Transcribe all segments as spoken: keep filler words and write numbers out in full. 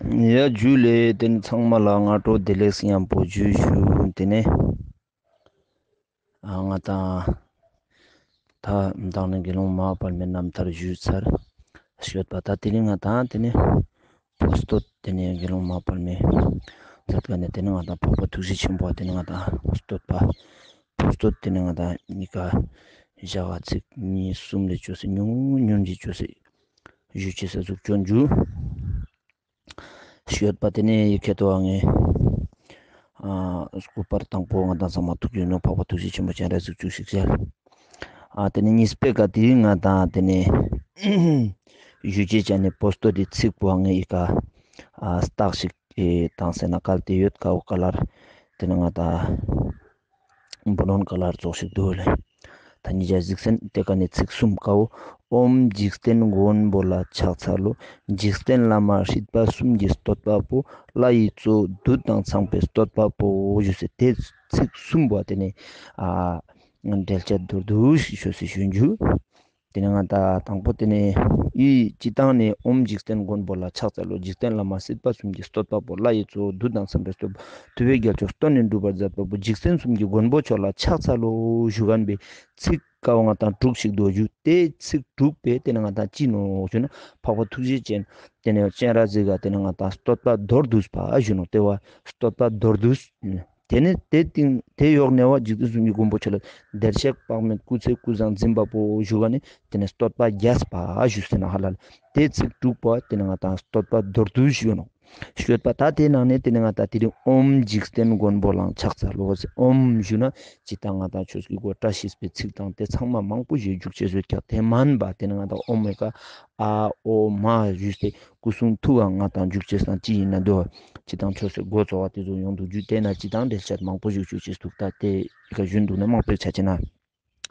ཡ་ཇུ་ལེ། དེ་ནི་ཚང་མ་ལ་སྔ་དྲོ་བདེ་ལེགས་ཉམ་པོ་ཇུ་ཞུ། དེ་ནི་ཨ་ང་ཏང་ད་མདང་ནི་དགེ་སློང་མ་དཔལ་མོའི་རྣམ་ཐར་ཞུས་ཚར་ཞུས་པ། ད་དེ་ནི་ང་ཏང་དེ་ནི་བོད་སྟོད་དེ་ནི་དགེ་སློང་མ་དཔལ་མོའི་མཛད་ཀ་ནས་དེ་ནི་ང་ཏང་འཕགས་པ་ཐུགས་རྗེ་ཆེན་པོ་དེ་ནི་ང་ཏང་བོད་སྟོད་པ་བོད་སྟོད་དེ་ནི་ང་ཏང་གཉིས་ཀ་ཞག་ཚིག་གཉིས་གསུམ་ལས་ཅོས་སེ་ཉུང་ཉུང་ཅིག་ཅོས་སེ་ཞུ་ཅེས་ཟུག་ཅོ་ཞུ། ཞུས་པ། དེ་ནི་ཡི་གེ་ཏོ་ཨ་ངེ་ཨ་སྐུ་པར་དང་པོ་ང་ཏང་ཚང་མ་ཐུགས་རྗེ་ནོ་འཕགས་པ་ཐུགས་རྗེ་ཆེན་པོ་སྤྱན་རས་གཟིགས་བཅུ་ཞིག་ཟེར། ཨ་དེ་ནི་གཉིས་པའི་ཀ་དེ་ང་ཏང་དེ་ནི་ཞུ་ཅེས་ཅན་ནི་བོད་སྟོད་དེ་ཚིག་པོ་ཨ་ངེ་ཡི་ཀ་ཨ་རྟགས་ཤིག་ཨེ་བཏང་སེ་ན་གལ་ཏེ་ཡོད་ཀ་འོ་ག་ལར་དེ་ནི་ང་ཏང་བུ་ལོན་ག་ལར་ཙོགས་ཤིག་འདུག་ལེ། ད་ནི་ཇ་གཟིགས་སེན་དེ་ཀ་ནི་ཚིག་གསུམ་ཀའོ། ཨོཾ་འཇིག་རྟེན་མགོན་པོ་ལ་ཕྱག་འཚལ་ལོ། འཇིག་རྟེན་བླ་མ་སྲིད་པ་གསུམ་གྱི་བསྟོད་པ་པོ། ལྷ་ཡི་གཙོ་བོ་བདུད་དང་ཚངས་པའི་བསྟོད་པ་པོ་ཞུས་སེ་དེ་ཚིག་གསུམ་པོ་དེ་ནི་ཨ་འགྲེལ་བཤད་མདོར་བསྡུས་ཤིག་ཞུས་སེ་ཞུ་ཞུ། དེ་ནི་ང་ཏང་དང་པོ་དེ་ནི་ཨི་སྤྱི་བཏང་ནི་ཨོཾ་འཇིག་རྟེན་མགོན་པོ་ལ་ཕྱག་འཚལ་ལོ། འཇིག་རྟེན་བླ་མ་སྲིད་པ་གསུམ་གྱི་བསྟོད་པ་པོ། ལྷ་ཡི་གཙོ་བོ་བདུད་དང་ཚངས་པའི་བསྟོད་པ། ཐུབ་པའི་རྒྱལ་མཆོག་བསྟོད་ནས་སྒྲུབ་པར་མཛད་པ་པོ། འཇིག་རྟེན་གསུམ་གྱི་མགོན་པོ་མཆོག་ལ་ཕྱག་འཚལ་ལོ་ཞུ་མཁན་པའི་ཚིག་ཀའོ་ང་ཏང་དྲུག་ཞིག་འདུག་ཞུ། དེ་ཚིག་དྲུག་པོ་དེ་ནི་ང་ཏང་ཅི་ནོག་ཞུ་ན་འཕགས་པ་ཐུགས་རྗེ་ཅན་དེ་ནི་སྤྱན་རས་གཟིགས་ཀ་དེ་ནི་ང་ཏང་བསྟོད་པ་མདོར་བསྡུས་པ་ཞུ་ནོག། དེ་བོ་བསྟོད་པ་མདོར་བསྡུས། དེ་ནི་དེ་སྟིང་དེ་ཡོག་ནེ་བ་འཇིག་རྟེན་གསུམ་གྱི་མགོན་པོ་མཆོག་ལ་བདེར་གཤེགས་དཔག་མེད་སྐུ་ཚེ་ཀུན་བཟང་འཛིན་པ་པོ་ཞུ་མཁན་ནི་དེ་ནི་བསྟོད་པ་རྒྱས་པ་ཞུས་སེ་ན་ཧ་ལ་ལ། དེ་ཚིག་དྲུག་པོ་དེ་ནི་ང་ཏང་བསྟོད་པ་མདོར་བསྡུས་ཞུ་ནོག། ཞུས་པ། ད་དེ་ནང་ནས་དེ་ནི་ང་ཏང་དེ་རིང་ཨོཾ་འཇིག་རྟེན་མགོན་པོ་ལ་ཕྱག་འཚལ་ལོ་ཟེར། ཨོཾ་ཞུ་ན་ཅི་ད་ང་ཏང་ཆོས་ཀྱི་སྒོ་བཀྲ་ཤིས་པའི་ཚིག་དང་དེ་ཚང་མ་མང་པོ་ཞིག་འཇུག་ཅེས་ཡོད་ཀྱང་དེ་མན་པ་དེ་ནི་ང་ཏང་ཨོཾ་མེ་ཀ་ཨ་ཨོ་མ་ཞུས་ཏེ་སྐུ་གསུང་ཐུགས་ཀ་ང་ཏང་འཇུག་ཅེས་སང་ཅི་ཡིན་ན་འདུག། ཅི་ད་ཆོས་སི་སྒོ་གཙོ་བོ་དེ་ཚོ་ཡོང་དུག་ཞུ། དེ་ན་ཅི་ད་འགྲེལ་བཤད་མང་པོ་ཞིག་ཞུ་ཅེས་འདུག། ད་དེ་ཀ་ཞུ་འདུག་ན་མང་པོ་ཆ་ཅེ་ན།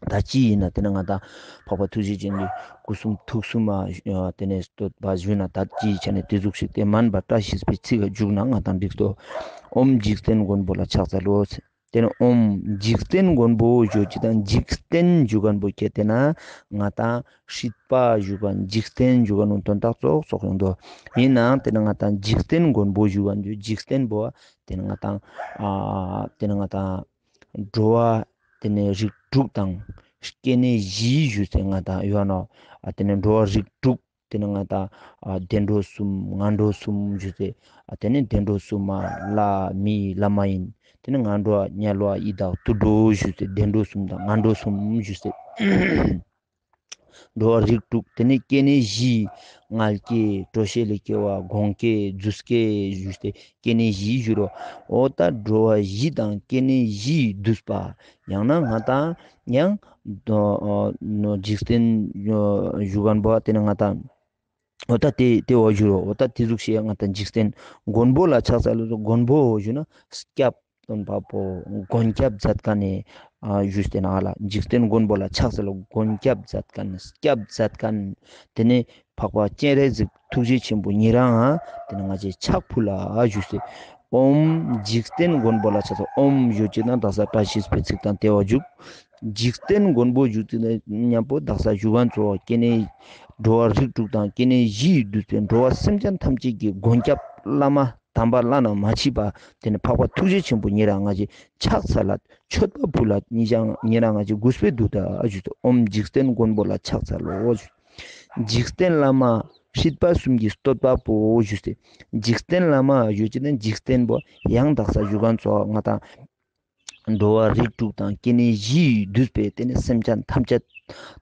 ད་ཅི་ཡིན་ན་དེ་ནི་ང་ཏང་འཕགས་པ་ཐུགས་རྗེ་ཅན་གྱི་སྐུ་གསུང་ཐུགས་གསུམ་མ་དེ་ནི་བསྟོད་པ་ཞུ་ན་ད་ཅི་ཆ་ནས་དེ་ཟུག་ཞིག་དེ་མན་པ་བཀྲ་ཤིས་པའི་ཚིག་ཀ་འཇུག་ན་ང་ཏང་འགྲིག་ཏོ། ཨོཾ་འཇིག་རྟེན་མགོན་པོ་ལ་ཕྱག་འཚལ་ལོ། དེ་ནི་ཨོཾ་འཇིག་རྟེན་མགོན་པོ་ཞུ་ཅི་ད་འཇིག་རྟེན་ཞུ་མཁན་པོ་ཁྱེད་དེ་ན་ང་ཏང་སྲིད་པ་ཞུ་མཁན་འཇིག་རྟེན་ཞུ་མཁན་ནི་དོན་དག་ཙོགས་ཙོགས་ཡོང་དོ། ཡིན་ནའང་དེ་ནི་ང་ཏང་འཇིག་རྟེན་མགོན་པོ་ཞུ་མཁན་འཇིག་རྟེན་པོ་དེ་ནི་ང་ཏང་ཨ་དེ་ནི་ང་ཏང་འགྲོ་བ་དེ་ནི་རིགས་དྲུག་དང་སྐྱེ་གནས་བཞི་ཞུས་ཏེ་ང་ཏང་ཡོད་ནོག། ཨ་དེ་ནི་འགྲོ་བ་རིགས་དྲུག་དེ་ནི་ང་ཏང་ཨ་བདེ་འགྲོ་གསུམ་ངན་འགྲོ་གསུམ་ཞུས་ཏེ། ཨ་དེ་ནི་བདེ་འགྲོ་གསུམ་མ་ལྷ་མི་ལྷ་མ་ཡིན། དེ་ནི་ངན་འགྲོ་དམྱལ་བ་ཡི་དྭགས་དུད་འགྲོ་ཞུས་ཏེ་བདེ་འགྲོ་གསུམ་དང་ངན་འགྲོ་གསུམ་ཞུས་ཏེ། འགྲོ་བ་རིགས་དྲུག། དེ་ནི་སྐྱེ་གནས་བཞི། མངལ་སྐྱེས། གྲོ་ཤལ་ལས་སྐྱེ་བ། སྒོང་སྐྱེས། རྫུས་སྐྱེས་ཞུས་ཏེ་སྐྱེ་གནས་བཞི་ཞུ་རོ། འོ་ད་འགྲོ་བ་བཞི་དང་སྐྱེ་གནས་བཞི་འདུས་པ། ཡང་ན་ང་ཏང་ཡང་འཇིག་རྟེན་ཞུ་མཁན་པོ་དེ་ནི་ང་ཏང་འོ་ད་དེ་དེ་བོ་ཞུ་རོ། འོ་ད་དེ་ཟུག་ཞིག་ང་ཏང་འཇིག་རྟེན་མགོན་པོ་ལ་ཕྱག་འཚལ་ལོ། མགོན་པོ་ཞུ་ན་སྐྱབས་སྟོན་པ་པོ་མགོན་སྐྱབས་མཛད་མཁན་ནི་ཨ་ཞུས་ཏེ་ན་ལ་འཇིག་རྟེན་མགོན་པོ་ལ་ཕྱག་འཚལ་ལོ། མགོན་སྐྱབས་མཛད་མཁན་སྐྱབས་མཛད་མཁན་དེ་ནི་འཕགས་པ་སྤྱན་རས་གཟིགས་ཐུགས་རྗེ་ཆེན་པོ་ཉེ་རང་ང་དེ་ནི་ང་ཅའི་ཕྱག་ཕུལ་ལ་ཞུས་ཏེ། ཨོཾ་འཇིག་རྟེན་མགོན་པོ་ལ་ཕྱག་འཚལ། ཨོཾ་ཞུ་ཅིག་ན་དག་ས་བཀྲ་ཤིས་པའི་ཚིག་དང་དེ་བོ་འཇུག། འཇིག་རྟེན་མགོན་པོ་ཞུ་ཅིག་ན་མཉམ་པོ་དག་ས་ཞུ་མཁན་ཙོགས་སྐྱེ་གནས་འགྲོ་བ་རིགས་དྲུག་དང་སྐྱེ་གནས་བཞི་ཡི་འདུས་པའི་འགྲོ་བ་སེམས་ཅན་ཐམས་ཅད་ཀྱི་མགོན་སྐྱབས་བླ་མ་དམ་པ་བླ་ན་མ་མཆིས་པ་དེ་ནི་འཕགས་པ་ཐུགས་རྗེ་ཆེན་པོ་ཉེ་རང་ང་ཅའི་ཕྱག་འཚལ་ལ་མཆོད་པ་ཕུལ་ལ་ཉེ་རང་ང་ཅའི་གུས་པས་འདུད་ད་ཞུས་ཏེ། ཨོཾ་འཇིག་རྟེན་མགོན་པོ་ལ་ཕྱག་འཚལ་ལོ། འཇིག་རྟེན་བླ་མ་སྲིད་པ་གསུམ་གྱི་བསྟོད་པ་པོ་ཞུས་ཏེ། འཇིག་རྟེན་བླ་མ་ཞུ་ཅིག་ན་འཇིག་རྟེན་པོ་ཡང་དག་ས་ཞུ་མཁན་ཙོགས་ང་ཏང་འགྲོ་བ་རིགས་དྲུག་དང་སྐྱེ་གནས་བཞི་ཡི་འདུས་པའི་དེ་ནི་སེམས་ཅན་ཐམས་ཅད།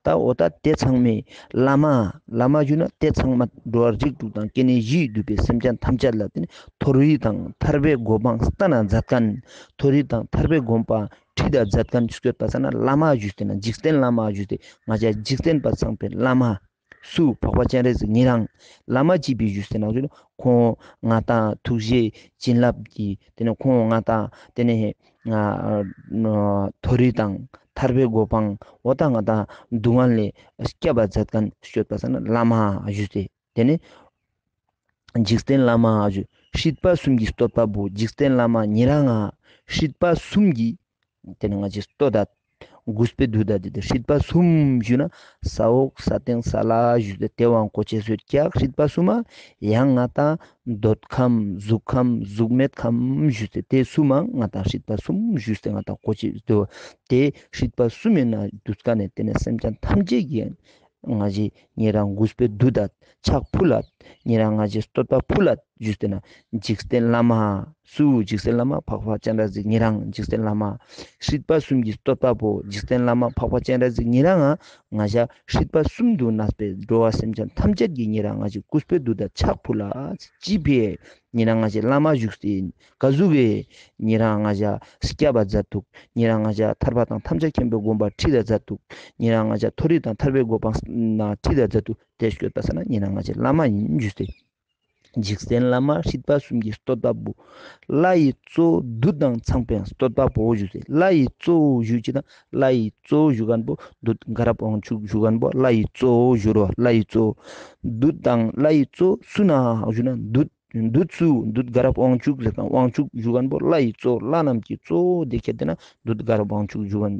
ད་འོ་ད་དེ་ཚང་མའི་བླ་མ་བླ་མ་ཞུ་ན་དེ་ཚང་མ་འགྲོ་བ་རིགས་དྲུག་དང་སྐྱེ་གནས་བཞི་ཡི་འདུས་པའི་སེམས་ཅན་ཐམས་ཅད་ལ་དེ་ནི་མཐོ་རིས་དང་ཐར་པའི་གོ་འཕང་བསྟན་ན་མཛད་མཁན། མཐོ་རིས་དང་ཐར་པའི་གོ་འཕང་ཁྲིད་ད་མཛད་མཁན་ཞུས་པ་སང་ན་བླ་མ་ཞུས་ཏེ་ན་འཇིག་རྟེན་བླ་མ་ཞུས་ཏེ་ང་ཅའི་འཇིག་རྟེན་པ་ཚང་པའི་བླ་མ། སུ་འཕགས་པ་སྤྱན་རས་གཟིགས་ཉེ་རང་བླ་མ་ཅི་ཕིའ་ཞུས་ཏེ་ན་ཁོང་ང་ཏང་ཐུགས་རྗེ་བྱིན་རླབས་ཀྱི་དེ་ནི་ཁོང་ང་ཏང་དེ་ནི་མཐོ་རིས་དང་ཐར་པའི་གོ་འཕང་འོ་ད་ང་ཏང་སྡུག་བསྔལ་ལས་སྐྱབས་པ་མཛད་མཁན་ཞུས་པ་སང་ན་བླ་མ་ཞུས་ཏེ་དེ་ནི་འཇིག་རྟེན་བླ་མ་ཞུ། སྲིད་པ་གསུམ་གྱི་བསྟོད་པ་པོ་འཇིག་རྟེན་བླ་མ་ཉེ་རང་ང་སྲིད་པ་གསུམ་གྱི་དེ་ནི་ང་ཅའི་བསྟོད་ད། གུས་པས་འདུད་ད་དེ་དེ་སྲིད་པ་གསུམ་ཞུ་ན་ས་འོག་ས་སྟེང་ས་བླ་ཞུས་ཏེ་དེ་བོའང་གོ་ཅེས་ཡོད་ཀྱག། སྲིད་པ་གསུམ་མ་ཡང་ང་ཏང་འདོད་ཁམས་གཟུགས་ཁམས་གཟུགས་མེད་ཁམས་ཞུས་ཏེ་དེ་གསུམ་མ་ང་ཏང་སྲིད་པ་གསུམ་ཞུས་ཏེ་ང་ཏང་གོ་ཅེས་ཡོད། དེ་སྲིད་པ་གསུམ་མེ་ན་འདུས་ཀ་ནེ་དེ་ནེ་སེམས་ཅན་ཐམས་ཅད་ཀྱི་ང་ཞའི་ཉེ་རང་གུས་པས་འདུད་ད་ཕྱག་ཕུལ་ལ། ཉེ་རང་ང་ཞའི་བསྟོད་པ་ཕུལ་ལ་ཞུས་ཏེ་ན། འཇིག་རྟེན་བླ་མ་སུ། འཇིག་རྟེན་བླ་མ་འཕགས་པ་སྤྱན་རས་གཟིགས་ཉེ་རང་། འཇིག་རྟེན་བླ་མ་སྲིད་པ་གསུམ་གྱི་བསྟོད་པ་པོ། འཇིག་རྟེན་བླ་མ་འཕགས་པ་སྤྱན་རས་གཟིགས་ཉེ་རང་ང་ང་ཞ་སྲིད་པ་གསུམ་དུ་གནས་པའི་འགྲོ་བ་སེམས་ཅན་ཐམས་ཅད་ཀྱི་ཉེ་རང་ང་ཞའི་གུས་པས་འདུད་ད་ཕྱག་ཕུལ་ལ། ཅི་ཕི་ཉེ་རང་ང་ཞའི་བླ་མ་བཞུགས་ཏེ་ཨིན། ག་ཟུག་གི་ཉེ་རང་ང་ཞ་སྐྱབས་པ་མཛད་དུག། ཉེ་རང་ང་ཞ་ཐར་པ་དང་ཐམས་ཅད་མཁྱེན་པའི་དགོངས་པ་ཁྲིད་ད་མཛད་དུག། ཉེ་རང་ང་ཞ་མཐོ་རིས་དང་ཐར་པའི་གོ་འཕང་ན་ཁྲིད་ད་མཛད་དུག། དེ་སྐྱོད་པ་ས་ན་ཉེ་རང་ང་ཞའི་བླ་མ་ཨིན་ཞུས་ཏེ། འཇིག་རྟེན་བླ་མ་སྲིད་པ་གསུམ་གྱི་བསྟོད་པ་པོ། ལྷ་ཡི་གཙོ་བོ་བདུད་དང་ཚངས་པའི་བསྟོད་པ་པོ་ཞུས་ཏེ། ལྷ་ཡི་གཙོ་བོ་ཞུ་ཅེས་དང་ལྷ་ཡི་གཙོ་བོ་ཞུ་ཁན་པོ་བདུད་དགའ་རབ་དབང་ཕྱུག་ཞུ་ཁན་པོ་ལྷ་ཡི་གཙོ་བོ་ཞུ་རོ། ལྷ་ཡི་གཙོ་བོ་བདུད་དང་ལྷ་ཡི་གཙོ་བོ་སུ་ན་ཞུ་ན་བདུད། བདུད་སུ། བདུད་དགའ་རབ་དབང་ཕྱུག་ཟེར་ཁན་དབང་ཕྱུག་ཞུ་ཁན་པོ་ལྷ་ཡི་གཙོ་བོ་ལྷ་རྣམས་ཀྱི་གཙོ་བོ་དེ་ཁྱེར་ཏེ་ན་བདུད་དགའ་རབ་དབང་ཕྱུག་ཞུ་ཁན་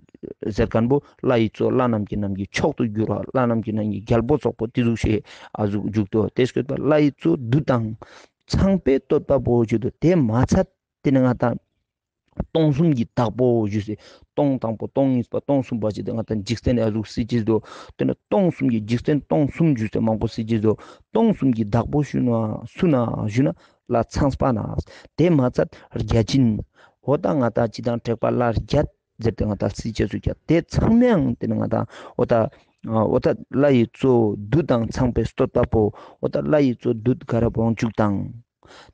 ཟེར་ཁན་པོ་ལྷ་ཡི་གཙོ་བོ་ལྷ་རྣམས་ཀྱི་རྣམས་ཀྱི་མཆོག་ཏུ་གྱུར་བ་ལྷ་རྣམས་ཀྱི་རྣམས་ཀྱི་རྒྱལ་པོ་ཙོགས་པོ་དེ་ཟུག་ཤེས་ཨ་ཟུག་འཇུག་ཏོ། དེ་སྐྱོད་པ་ལྷ་ཡི་གཙོ་བོ་བདུད་དང་ཚངས་པའི་བསྟོད་པ་པོ་ཞུ་ཏོ། དེ་མ་ཚད་དེ་ནི་ང་ཏང་སྟོང་གསུམ་གྱི་བདག་པོ་ཞུས་ཏེ། སྟོང་དང་པོ་སྟོང་གཉིས་པ་སྟོང་གསུམ་པ་ཞུས་ཏེ་ང་ཏང་འཇིག་རྟེན་ཨ་ཟུག་སྲིད་ཅེས་དོ། དེ་ནི་སྟོང་གསུམ་གྱི་འཇིག་རྟེན་སྟོང་གསུམ་ཞུས་ཏེ་མང་པོ་སྲིད་ཅེས་དོ། སྟོང་གསུམ་གྱི་བདག་པོ་ཞུ་ན་སུ་ན་ཞུ་ན་ལྷ་ཚངས་པ་ན། དེ་མ་ཚད་བརྒྱ་བྱིན་འོ་ད་ང་ཏང་ཅི་དང་དྲེགས་པ་ལྷ་བརྒྱད་ཟེར་ཏེ་ང་ཏང་སྲིད་ཅེས་སུ་ཀྱང་དེ་ཚང་མའང་དེ་ནི་ང་ཏང་འོ་ད་འོ་ད་ལྷ་ཡི་གཙོ་བོ་བདུད་དང་ཚངས་པའི་བསྟོད་པ་པོ། འོ་ད་ལྷ་ཡི་གཙོ་བོ་བདུད་དགའ་རབ་དབང་ཕྱུག་དང་།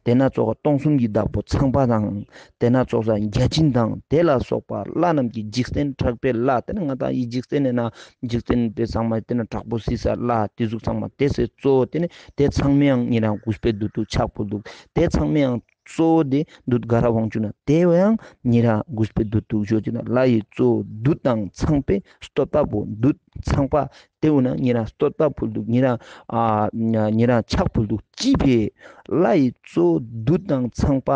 དེ་ན་ཙོགས་སྟོང་གསུམ་གྱི་བདག་པོ་ཚངས་པ་དང་། དེ་ན་ཙོགས་བརྒྱ་བྱིན་དང་དེ་ལ་སོགས་པ་ལྷ་རྣམས་ཀྱི་འཇིག་རྟེན་དྲེགས་པའི་ལྷ། དེ་ནི་ང་ཏང་ཡི་འཇིག་རྟེན་ནི་ན་འཇིག་རྟེན་པའི་ཚང་མ་དེ་ནི་དྲག་པོ་སྲིད་ས་ལྷ་དེ་ཟུག་ཚང་མ་དེ་སེ་གཙོ་བོ་དེ་ནི་དེ་ཚང་མའང་ཉེ་རང་གུས་པས་འདུད་དུ་ཕྱག་ཕུལ་དུག། དེ་ཚང་མའང་གཙོ་བོ་དེ་བདུད་དགའ་རབ་དབང་ཕྱུག་ན་དེ་བའང་ཉེ་རང་གུས་པས་འདུད་དུག་ཞུ་ཅེས་ན། ལྷ་ཡི་གཙོ་བོ་བདུད་དང་ཚངས་པའི་བསྟོད་པ་པོ། བདུད་ཚངས་པ་དེ་བོ་ན་ཉེ་རང་བསྟོད་པ་ཕུལ་དུག། ཉེ་རང་ཨ་ཉེ་རང་ཕྱག་ཕུལ་དུག། ཅི་ཕི་ལྷ་ཡི་གཙོ་བོ་བདུད་དང་ཚངས་པ་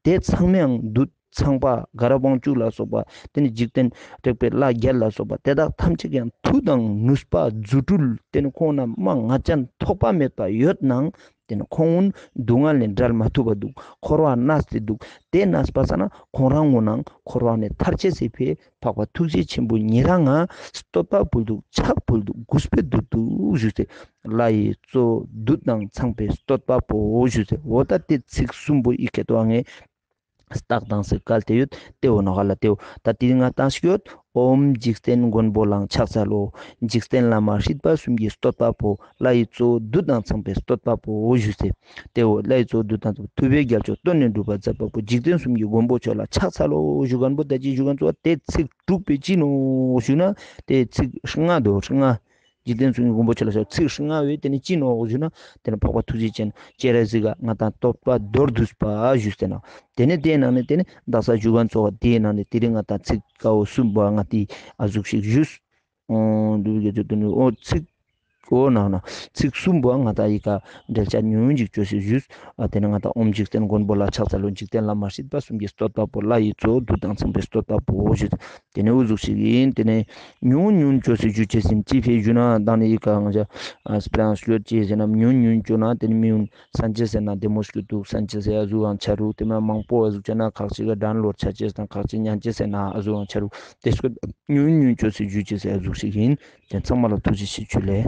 དེ་ཚང་མའང་བདུད་ཚངས་པ་དགའ་རབ་དབང་ཕྱུག་ལ་སོགས་པ་དེ་ནི་འཇིག་རྟེན་དྲེགས་པའི་ལྷ་བརྒྱད་ལ་སོགས་པ་དེ་དག་ཐམས་ཅད་ཀྱང་མཐུ་དང་ནུས་པ་རྫུ་འཕྲུལ་དེ་ནི་ཁོང་ན་མ་ང་ཅན་ཐོགས་པ་མེད་པ་ཡོད་ནང་དེ་ནི་ཁོང་གུན་སྡུག་བསྔལ་ལས་བྲལ་མ་ཐུབ་པ་དུག། འཁོར་བ་གནས་ཏེ་དུག། དེ་གནས་པ་ས་ན་ཁོང་རང་གུན་ནང་འཁོར་བ་ནས་ཐར་ཅེས་སི་ཕི་འཕགས་པ་ཐུགས་རྗེ་ཆེན་པོ་ཉེ་རང་ང་བསྟོད་པ་ཕུལ་དུག། ཕྱག་ཕུལ་དུག། གུས་པས་འདུད་དུག་ཞུས་ཏེ། ལྷ་ཡི་གཙོ་བོ་བདུད་དང་ཚངས་པའི་བསྟོད་པ་པོ་ཞུས་ཏེ། འོ་ད་དེ་ཚིག་གསུམ་པོ་ཡི་གེ་དོ་ཨ་ངས་རྟགས་དང་སེ་བཀལ་ཏེ་ཡོད། དེ་བོ་ནོ་ཧ་ལ་དེ་བོ་ད་དེ་ང་ཏང་སྐྱོད། ཨོཾ་འཇིག་རྟེན་མགོན་པོ་ལ་ཕྱག་འཚལ་ལོ། འཇིག་རྟེན་བླ་མ་སྲིད་པ་གསུམ་གྱི་བསྟོད་པ་པོ། ལྷ་ཡི་གཙོ་བོ་བདུད་དང་ཚངས་པའི་བསྟོད་པ་པོ་ཞུས་ཏེ། དེ་བོ་ལྷ་ཡི་གཙོ་བོ་བདུད་དང་ཚངས་པ་ཐུབ་པའི་རྒྱལ་མཆོག་བསྟོད་ནས་སྒྲུབ་པ་མཛད་པ་པོ། འཇིག་རྟེན་གསུམ་གྱི་མགོན་པོ་མཆོག་ལ་ཕྱག་འཚལ་ལོ་ཞུ་ཁན་པོ་ད་ཅི་ཞུ་ཁན་ཚོ་དེ་ཚིག་དྲུག་པོ་ཅི་ནོ་ཞུ་ན་དེ་ཚིག་ལྔ་དོ་ལྔ། འཇིག་རྟེན་གསུམ་གྱི་མགོན་པོ་མཆོག་ལ་ཕྱག་ཚིག་ལྔ་བོ་དེ་ནི་ཅི་ནོ་ཞུ་ན་དེ་ནི་འཕགས་པ་ཐུགས་རྗེ་ཅན་སྤྱན་རས་གཟིགས་ཀ་ང་ཏང་བསྟོད་པ་མདོར་བསྡུས་པ་ཞུས་ཏེ་ན། དེ་ནི་དེའི་ནང་ནས་དེ་ནི་དག་ས་ཞུ་ཁན་ཚོ་དེའི་ནང་ནས་དེ་རིང་ང་ཏང་ཚིག་ཀ་བོ་གསུམ་པོ་ང་ཏི་ཨ་ཟུག་ཞིག་ཞུས། འོ་འདུག་གི་ཚུལ་དུ་ནི་འོ་ཚིག་འོ་ནང་ན་ཚིག་གསུམ་པོ་ང་ཏང་ཡི་ག་འགྲེལ་བཤད་ཉུང་ངུ་ཅིག་བཅོས་སེ་ཞུས། ཨ་དེ་ནི་ང་ཏང་ཨོཾ་འཇིག་རྟེན་མགོན་པོ་ལ་ཕྱག་འཚལ་ལོ། འཇིག་རྟེན་བླ་མ་སྲིད་པ་གསུམ་གྱི་བསྟོད་པ་པོ། ལྷ་ཡི་གཙོ་བོ་བདུད་དང་ཚངས་པའི་བསྟོད་པ་པོ་ཞུས། དེ་ནི་འུ་ཟུག་ཞིག་ཡིན། དེ་ནི་ཉུང་ཉུང་བཅོས་སེ་ཞུ་ཅེས་ཡིན། ཅི་ཕི་ཞུ་ན་དང་ནི་ཡི་ག་ང་ཅ་ཨ་སྤྲང་སྐྱོད་ཅེས་ཟེར་ན་ཉུང་ཉུང་བཅོས་ན་དེ་ནི་མི་ཡུན་སན་ཅེས་ཟེར་ན་བདེ་མོ་སྐྱོད་དུག། སན་ཅེས་ཟེར་ཨ་ཟུག་ཡང་ཆ་རུག། དེ་མ་མང་པོ་ཨ་ཟུག་བཅོས་ན་ཁག་ཅིག་ག་དྲན་ལོར་ཆ་ཅེས་དང་ཁག་ཅིག་ཉན་ཅེས་ཟེར་ན་ཨ་ཟུག་ཡང་ཆ་རུག། དེ་སྐོར་ཉུང་ཉུང་བཅོས་སེ་ཞུ་ཅེས་ཨ་ཟུག་ཞིག་ཡིན། དེ་ཚང་མ་ལ་ཐུགས་རྗེ་ཆེ། ཇུ་ལེ།